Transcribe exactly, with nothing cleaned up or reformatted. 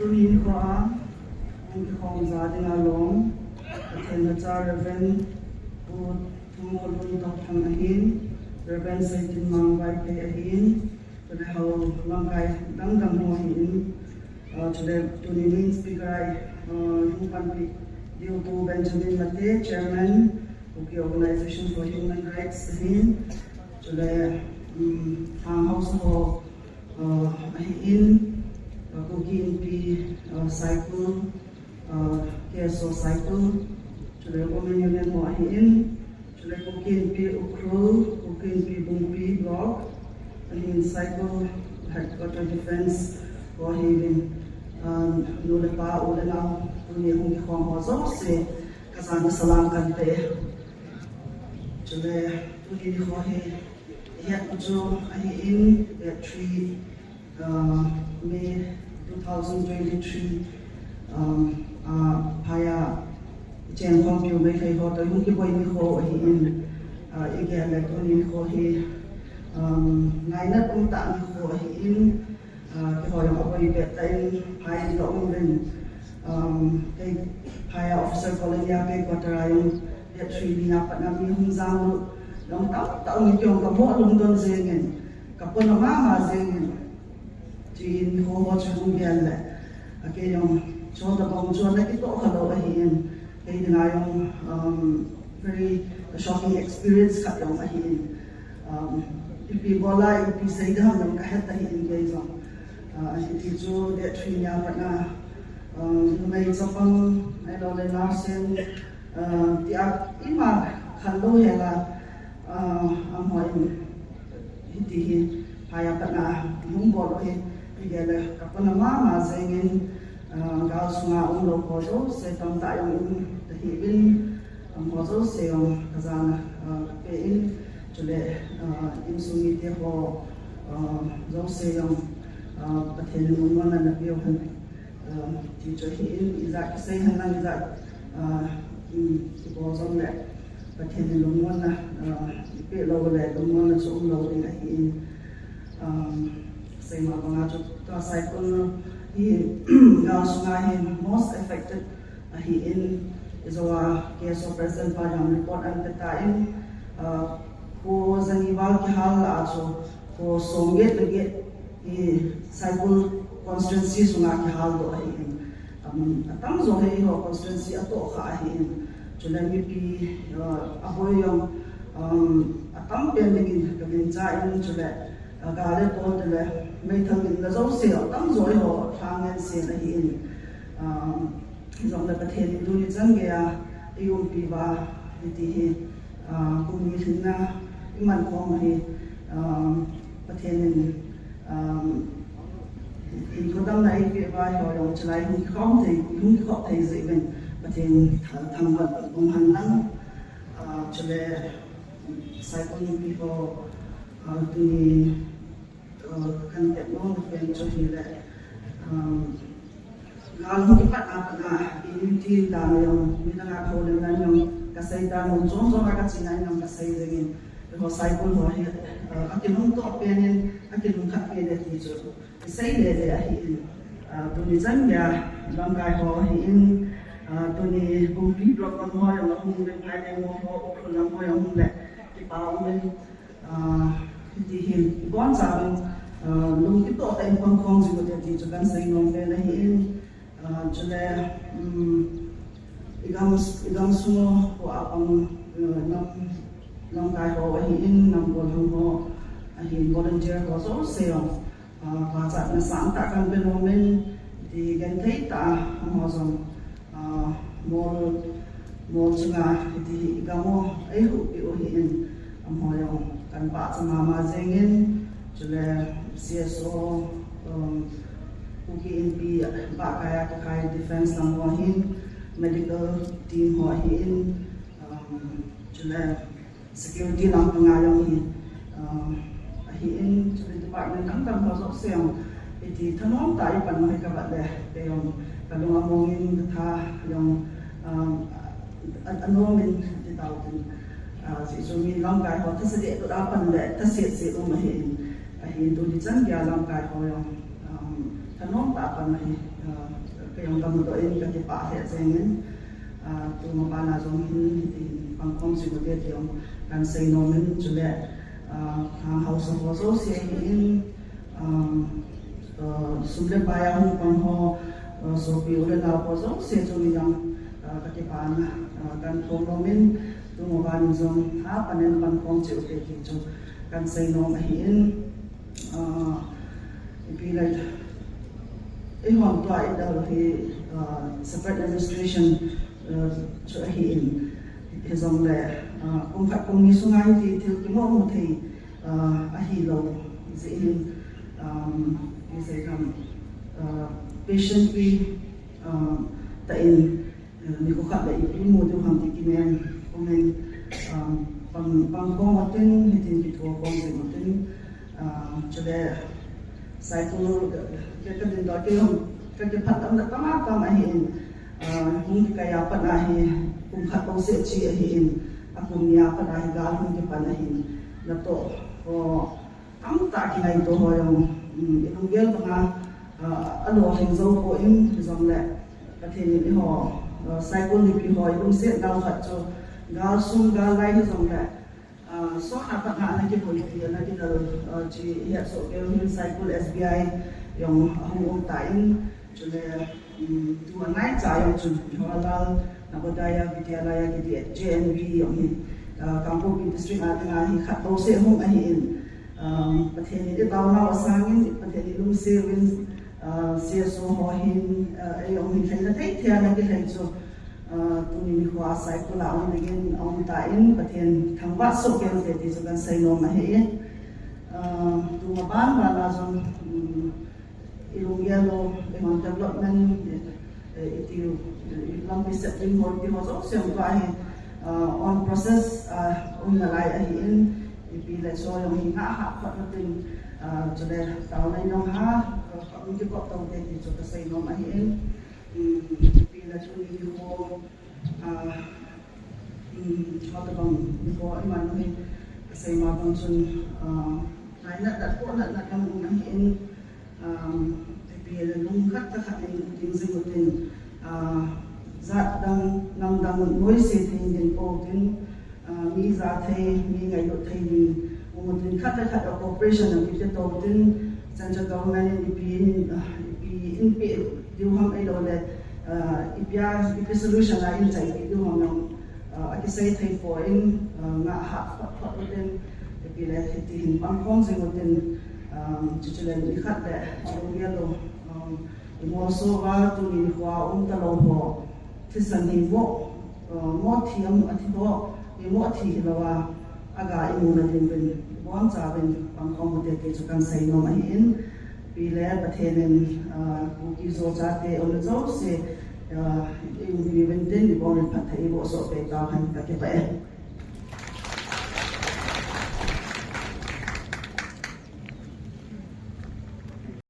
Tuni nikho a hung kikhom ja dinga lom, Pathen lhacha Reverend Pu Thangkholun Tokthang ahin, Reverend Seitinmang Vaiphei ahin, chule hou lamkai dangdang ho ahin, ah, chule tuni main speaker a, ah, hung panpi diu Pu Benjamin Mate, Chairman, Kuki Organization for Human Rights ahin, chule, um, Thang House ho, uh, ahin, uh, Kuki Inpi, uh, Saikul, uh, K S O Saikul, chule Women Union ho ahin, chule Kuki Inpi Ukhrul, Kuki Inpi Bungpi Block, ahin Saikul Headquarter Defense ho ahin, uh, nu le pa, u le nao, tuni hung kikhom ho jouse, ka jana salam kante. Chule, tuni nikho hi, het u chu ahin, date three, uh, May two thousand twenty-three, um, uh, phaiya chengkhompiu Meitei ho toh hung kiboi nikho ahin, uh, igel le tuni nikho hi, um, ngaina umtah nikho ahin, Ah, keiho jong aboi pet tah in phai in ka um uvin. Um, kei phai a officer colony a kei quarter a jong date three ni a pat na mi hung jam u jong tamtah um in kei jong ka mo lungdon jeng in, ka pona mama jeng in. Chuin keiho ho chu hung gel le, a kei jong chon tabang chon na kitoh kha lou ahin, kei dinga jong, um, very shocking experience khat jong ahin. Um, ipi bol a, ipi sei ding ham jong ka het ahin kei jong. Uh, hiti chu date three ni a pat na, um, numei chapang, ahilou le nursing, uh, tia ima khanlou hel a, uh, amaho in hiti hi, phai a pat na hung bol u hi, igel le ka pona mama jeng in, uh, gal sunga umlou ho jouse tamtah jong um tahih uvin, um, ho jouse jong ka jana, uh, ka pe in, chule, uh, insung mite ho, uh, jouse jong, uh, Pathen in lungmonna na peh u hen, uh, ti chu ahin, ijat kisei hen lang ijat, uh, um, kibol jong le, Pathen in lungmonna, uh, ipeh lou le, lungmonna chu umlou ding ahin, um, seima banga chu tua Saikul hi, gal sunga hi most affected ahin, ijou a K S O President pa jong report ahin pe tan, ah, kho jani val kihal a chu kho somget le get hi Saikul constituency sunga kihal doh ahin. Um, atamjo hi eiho constituency atoh kha ahin. Chule mipi, ah, aboi jong, um, atam pen dingin ka gincha in chule, ah, gal le tol tile meithal in la jouse atamjo eiho lhang ngen sen ahin. Um, Hijongle Pathen in tuni chan geiya eiumpi uva, hiti hi, ah, kum ni lhinna iman khom hi, ah, Pathen in, ah, hinkho damna eipeh uva, hiho jong chulai hung kikhom thei, hung kikhop thei jeh uvin Pathen thangvah um hen lang, ah, chule Saikul mipi ho, ah, tuni Uh, kan tep nom pen chu hile, um, gal hung kipat a pat a, unity dan jong, midang a kho le nan jong, ka sei dan jong, jong jong a ka china jong ka sei jeng in, ho Saikul ho hi, uh, akinung toh pen in, akinung khat pen in ti chu, i sei le le ahi in, uh, tuni chan geiya, lamkai ho ahi in, uh, tuni Bungpi block ho jong, hung le phai le mo ho, Ukhrul lam ho jong hung le, kipa um in, Ah, hiti hin, ibonchauvin, ah, lung kitoh tah in pangkhom jing u hite ti chu kan seinom pen ahin, ah, chule, um, igam, igam sung ho a pang, ah, nam, lamkai ho ahin, nam golhang ho ahin, volunteer ho jouse jong, ah, pachatna sangtah kan pe nom in, ti genthei tah a, amaho jong, ah, mol, mol chunga hiti hi gam u eihuhpi u ahin, amaho jong kan pachat mama jeng in, chule C S O, um, Kuki Inpi bahkai a kikhai defense lam ho ahin, medical team ho ahin, um, chule security lam panga jong hi, um, ahin, chule department dang dang ho jouse jong, iti thanom tah a ipan u hi kavet le, kei jong kalung among in katha jong, um, a, a, anom in ti tau tin. Ah, hichu mi lamkai ho thase deh lut a pan le, thase se um ahin, ahin tuni chan geiya lamkai ho jong, um, thanom tah a pan ahi, ah, Jong kamudoh in kakipah lheh jengin, ah, tuma bana jong hin hitin pangkhom jing ute ti jong kahin seinom in, chule, ah, hang haosa ho jouse ahin, ah, ah, sum le pai a hung pang ho, ah, sopi u le nao ho jouse chunga jong, ah, kakipana, ah, kahin phongnom in, tuma bana jong hapan in pangkhom jing ute ti chu kahin seinom ahin, ah, ipi lai Eihon tua idal hi, ah, separate administration, ah, chu ahin, hijongle, ah, kum khat kum ni sunga hiti thil kimohmu thei, ah, ahilou jeh hin, um, isei ham, ah, patiently, ah, tah in, ah, nikho khat le ipi imu diu ham ti kinem umin, um, pang, pangkhom utin, hitin kithokhom jing utin, ah, chule Saikul, ka, ka, kadindoh kei jong, kakiphat tamna tamtah ahin, ah, hung kikai a pat a hi, kum khat jouse chi ahin, akum ni a pat a hi gal hung kipan ahin, natoh, o, tamtah kingaito ho jong, um, ilunggel banga, ah, alolhing jou poi, hijongle, Pathen in eiho, ah, Saikul mipi ho ilungset nau khat chu, gal sung gal lai hijongle, Ah, sot a pat a ana kiboipi, ana kidal, ah, chi ihet soh kei u hin Saikul S B I jong ahung um tan, chule, um, tua naicha jong chun Jawaharlal Navodaya Vidyalaya kiti J N V jong hi, ah, Kangpokpi District a dinga hi khat jouse hung ahin, um, Pathen in itaonau asangin, Pathen in lungset uvin, ah, C S O ho hin, ah, eijong hin lheina thei thei a ana kilhai chu, ah, tuni nikho a Saikul a um dingin aum tan, Pathen thangvah soh kei ute ti chu kahin seinom ahi. Ah, tuma ban ban a jong, um, ilunggel lou, eihon development, eh, itiu, eh, lampi sep ding ho, ti ho jouse jong tua hi, ah, on process, ah, um nalai ahin, ipi le chu jong hi ngah hah phot utin, ah, chule taona in jong ha, ah, um kikop tau te ti chu kaseinom ahin. Um, ipi le tuni nikho, ah, um, chutabang nikho, iman hi, kasei ma bang chun, ah, lainat, natna, pohna, natna jong um ahin, um, ipi le lungkhat tah khat in ding jing utin, ah, jat dang, nam dang, noise thei ding pou tin, Ah, mi ja thei, mi ngailut thei ding, um utin khat le khat a cooperation a kipe tou tin, central government in ipi in, ah, ipi in pe diu ham ahilou le, ah, ipi a, ipi solution a in chai pe diu ham jong, ah, akisei thei poi, ah, ngah hah phot phot utin, ipi le hiti hin pangkhom jing utin, ah, chuchu le nikhat le, lunggel lou, ah, imolso uva tuni nikho a um talou ho, thisan hi mo, eh, mo thi am athi ho, hi mo thi hilou a, aga imu na ding uvin, ibonchauvin pangkhom ute ti chu kahin seinom ahin, ipi le Pathen in, eh, Kuki Zo chate umna jouse, eh, i-um uvin tin, ibon in phatthei iboh soh peh tauhen, kakipah e.